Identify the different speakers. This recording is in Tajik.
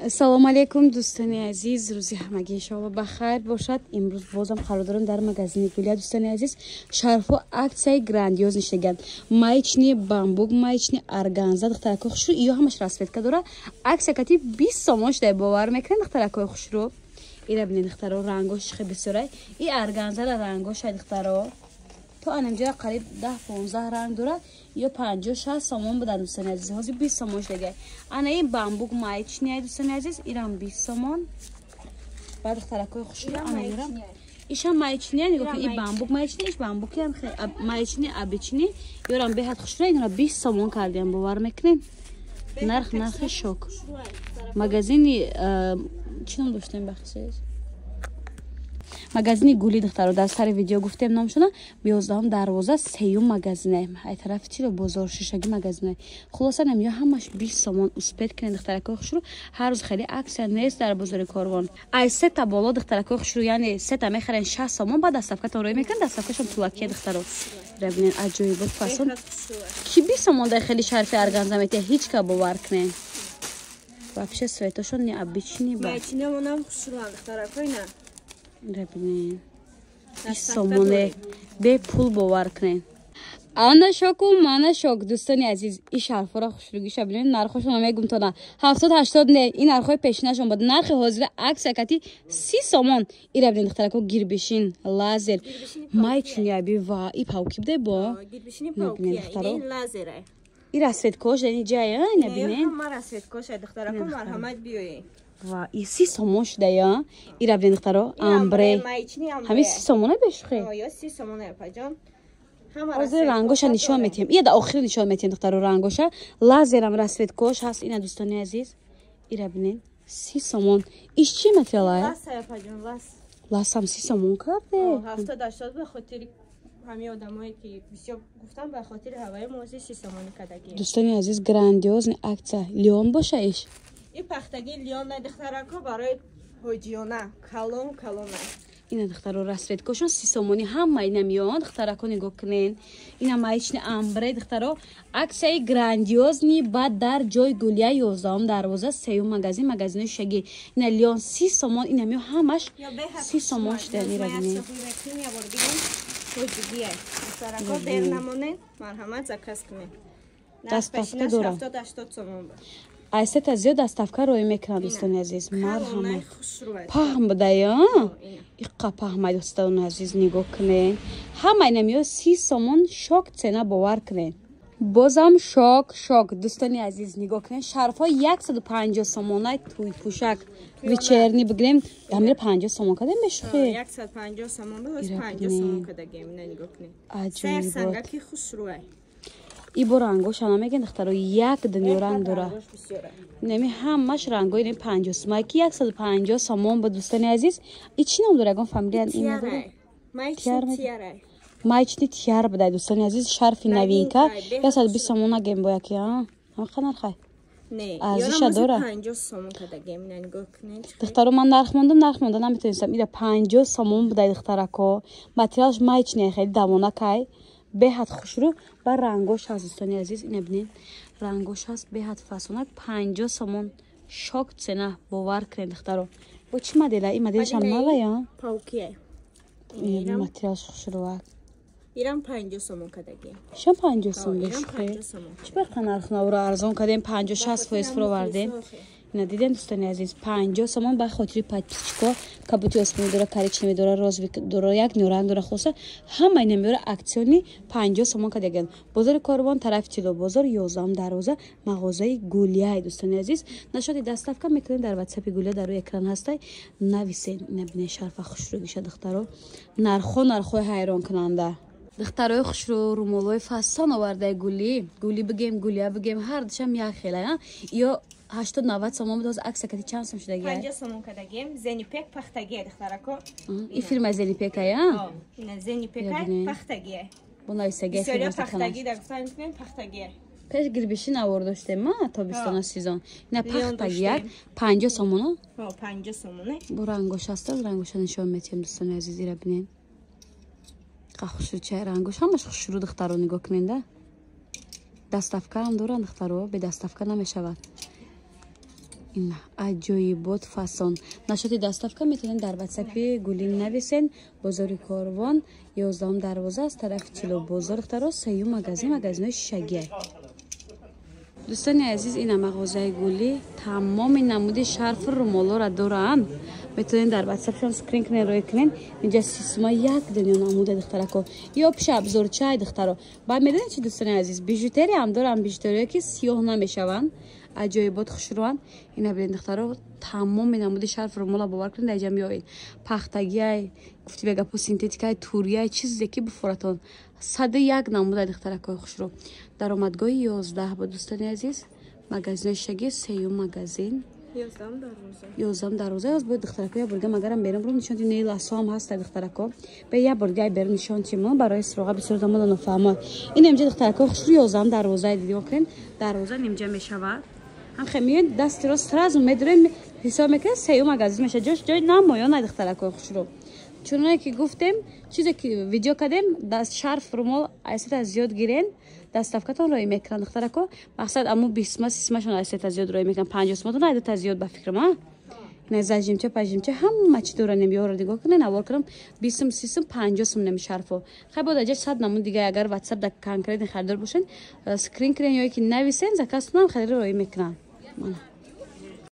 Speaker 1: Салом алейкум, дӯстони азиз. Рӯзи ҳамагӣ иншоалло ба хайр бошад. Имрӯз бозам қарор дорем дар магазини Гулия, дӯстони азиз. Шарфо аксияи грандиоз нишаган. Маечный бамбук, маечный органза, духтаракои хушрӯ, ё ҳамаш расцветка дора. Аксия кати 20 сомон шуда, бовар мекунед, духтаракои хушрӯ? Ира бинед, духтаро, рангош хеле бисёрай. И органзара рангошай, духтаро. То анамҷоя қариб 10-15 ранг дорад, ё 50-60 сомон будан, дӯстони азиз. Ҳозир 20 сомон шудагай. Ана ин бамбук маечный, дӯстони азиз, ирам 20 сомон. Баъд, духтаракои хушрӯ, ана ирам ишам маечный, нигоҳ кун, и бамбук маечный, иш бамбукиам маечный обычный, ёрам беҳад хушрӯ, инро 20 сомон кардем, бовар мекунед? Нарх нархи шок. Магазини чӣ ном доштем, бахшед? Магазини Гули, духтаро, дар сари видео гуфтем номшона. 11-ум дарвоза, сеюм магазине, ай тарафи чиро бозор, шишаги магазине. Хулоса, нам ё ҳамаш 20 сомон. Успеть кунед, духтаракои хушрӯ, ҳар рӯз хеле аксия нест дар бозори Корвон. Ай сета боло, духтаракои хушрӯ, яъне сета мехарен 60 сомон, баъд доставкатон рӯй мекунед, доставкашон пулакия, духтаро. Бибинед, аҷоибот, фасон. Ки 20 сомон дар хеле шарфи органза метия? Ҳеҷ ка, бовар кунед. Вообще цветошон необычный ба. Бибинед, 20 сомоне, бепул, бовар кунед. Ана шоку мана шок, дӯстони азиз. И шарфора хушругиша бинед, нархошона мегум тона 70-80 не, ин нархҳои пешинашон буд. Нархи ҳозира аксия кати 30 сомон. Ира бинед, духтарако, гирбишин лазер майчиняби ва и пауки буде бо. Духтаро, и расцветкош ини ҷая, ина бинед. Ва и 30 сомон шуда я. Ира бинед, духтаро, амбре ҳамин 30 сомона, бешухе. Ҳозир рангоша нишон метиҳем, ия да охир нишон метиҳем, духтаро, рангоша. Лазерам расцветкош ҳаст ина, дӯстони азиз, ира бинед, 30 сомон. Иш чӣ материалае? Ласам 30 сомон карде.
Speaker 2: Ҳамин одамое ки бисёр гуфтам, ба хотири ҳаваи мози 30 сомонӣ кардагӣ.
Speaker 1: Дӯстони азиз, грандиозный акция. Лён боша иш?
Speaker 2: И пахтаги лён на, духтарако, барои ҳоҷиёна, калон калона.
Speaker 1: Ина, духтаро, расцветкошон 30 сомонӣ ҳама ина миён. Духтарако, нигоҳ кунен, ина маечный амбре. Духтаро, аксияи грандиозный баъд дар ҷои Гулия, 11-ум дарвоза, сеюм магазин, магазинои шаги. Ина лён 30 сомон, ина миён ҳамаш 30 сомон шуда. Ира бинед.
Speaker 2: Духтарако, дер намонед, марҳамат, заказ кунед.
Speaker 1: Доставка дорам. Айсета зиёд доставка роӣ мекунад, дӯстони азиз, марҳамат. Паҳм будая, иққа паҳмай, дӯстони азиз, нигоҳ кунед, ҳама ина миё 30 сомон, шок цена, бовар кунед. Бозам шок, шок, дӯстони азиз, нигоҳ кунед, шарфҳо 150 сомонай, тӯйпӯшак, вечерний бигирем, ҳамира 50 сомон кардем, мешухе. Аҷоибот. И бо рангоша намегӯян, духтаро, як дунё ранг дора. Неми ҳамаш рангои не, 50 сомон ки 150 сомон ба, дӯстони азиз. И чӣ ном дора, ягон фамилия ин надора? Маечный тияр будай, дӯстони азиз, шарфи новинка, 120 сомон нагем бо яки ҳамақа нархай арзиша дора. Духтаро, ман нарх мондам, нарх монда наметонистам. Ира 50 сомон будай, духтарако. Материалаш маечный, хеле давонакай, беҳад хушрӯ ба рангош ҳаст, дӯстони азиз, ина бинед, рангош ҳаст, беҳад фасонак, 50 сомон, шок цена, бовар кунед, духтаро. Бо чӣ модела? Ин моделашам навая, материалаш хушрӯак.
Speaker 2: Ирам 50 сомон кардагем.
Speaker 1: Шам 50 сом бешухе. Чӣ барқа нарх навро арзон кардем, 50-60% фуровардем. Ина дидем, дӯстони азиз, 50 сомон ба хотири подписчико. Кабути осмонӣ дора, коричневый дора, розовый дора, як норанг дора. Хулоса, ҳама ина меёра акционный 50 сомон кардаган. Бозори Корвон, тарафи Тило бозор, 11-ум дарвоза, мағозаи Гулияй, дӯстони азиз. Нашоди доставка мекунем, дар ватсапи Гулия дар рӯи экран ҳастай, нависен. Ина бинен, шарфа хушрӯгиша, духтаро, нархҳо нархҳои ҳайронкунанда. Духтарои хушрӯ, румолҳои фасон овардаи Гулӣ. Гулӣ бигем, Гулия бигем, ҳар душам як хела. Ё 80-90 сомон буд, ҳозир аксия кати чанд сом шудагия?
Speaker 2: 50 сомон кардагем. Зенипек пахтагия, духтарако.
Speaker 1: И фирмаи Зенипекая?
Speaker 2: Ина Зенипека пахтагия.
Speaker 1: Бо нависагия.
Speaker 2: Бисёрия пахтаги да гуфтан, мекунем пахтагия.
Speaker 1: Пеш гирбиши навор доштем ма тобистона сезон. Ина пахтагияк 50 сомоно.
Speaker 2: 50 сомоне.
Speaker 1: Бо рангош ҳаст, рангоша нишон метиҳем, дӯстони азиз, ира бинед. Хушрӯ чай рангош ҳамаш хушрӯ, духтаро, нигоҳ кунед да. Доставкаам доранд, духтаро, бе доставка намешавад. Ина аҷоибот фасон. Нашоти доставка метавонед дар ватсапи Гулин нависен. Бозори Корвон, 11-ум дарвоза, аз тарафи Тилобозор, духтаро, сеюм магазин, магазинои шишагия. Дӯстони азиз, ина мағозаи Гулӣ тамоми намуди шарфу румолора доранд. Метавонед дар ватсапшон скрин кунед, рӯй кунед. Инҷа сисума, як дунё намуда, духтарако. Ё пиша абзорчай, духтаро. Баъд медонед чи, дӯстони азиз, бижутерия ҳам доранд, бижутерия, ки сиёҳ намешаванд, аҷоибот хушрӯанд. Ина бинед, духтаро, тамоми намуди шарф румола, бовар кунед, дар ҷа меоед. Пахтагиай, гуфти бегапо, синтетикай, турияй, чизе ки буфоратон, 101 намуда, духтаракои хушрӯ. Даромадгоҳи 11 бо, дӯстони азиз, магазинои шишагӣ, сеюм магазин, 11-ум дарвоза. Ёз бояд, духтарако, як борга магарам берам рум нишон. Не, ласоам ҳаста, духтарако. Бе як борга берам нишон тимо барои суроға, бисёр замона нофаҳмо. Ин инҷа, духтарако хушрӯ, 11-ум дарвозаи дидем кунед, дарвоза нимҷа мешавад. Ҳам хе миёед, дасти рост сразу медурем, ҳисоб мекунед, сеюм магазин мешавад. Ҷош ҷой намоён, духтаракои хушрӯ. Чуноне ки гуфтем, чизе ки видео кардем, даст шарф румол айсета зиёд гирен, доставкатон роӣ мекунанд, духтарако. Мақсад, аму 20 сума, 30 сумашон айсета зиёд роӣ мекунанд, 50 суматон айдата зиёд, ба фикрам. А ина зажимча, пажимча, ҳама чи доранем. Ёро нигоҳ кунен, навор кунам. 20 сум, 30 сум, 50 сум неми шарфо. Хай, бо даҷа 100 намуд дига. Агар ватсап да конкретный харидор бошен, скрин кунен ё ки нависен, заказ кунам, хариро роӣ мекунанд. Мана.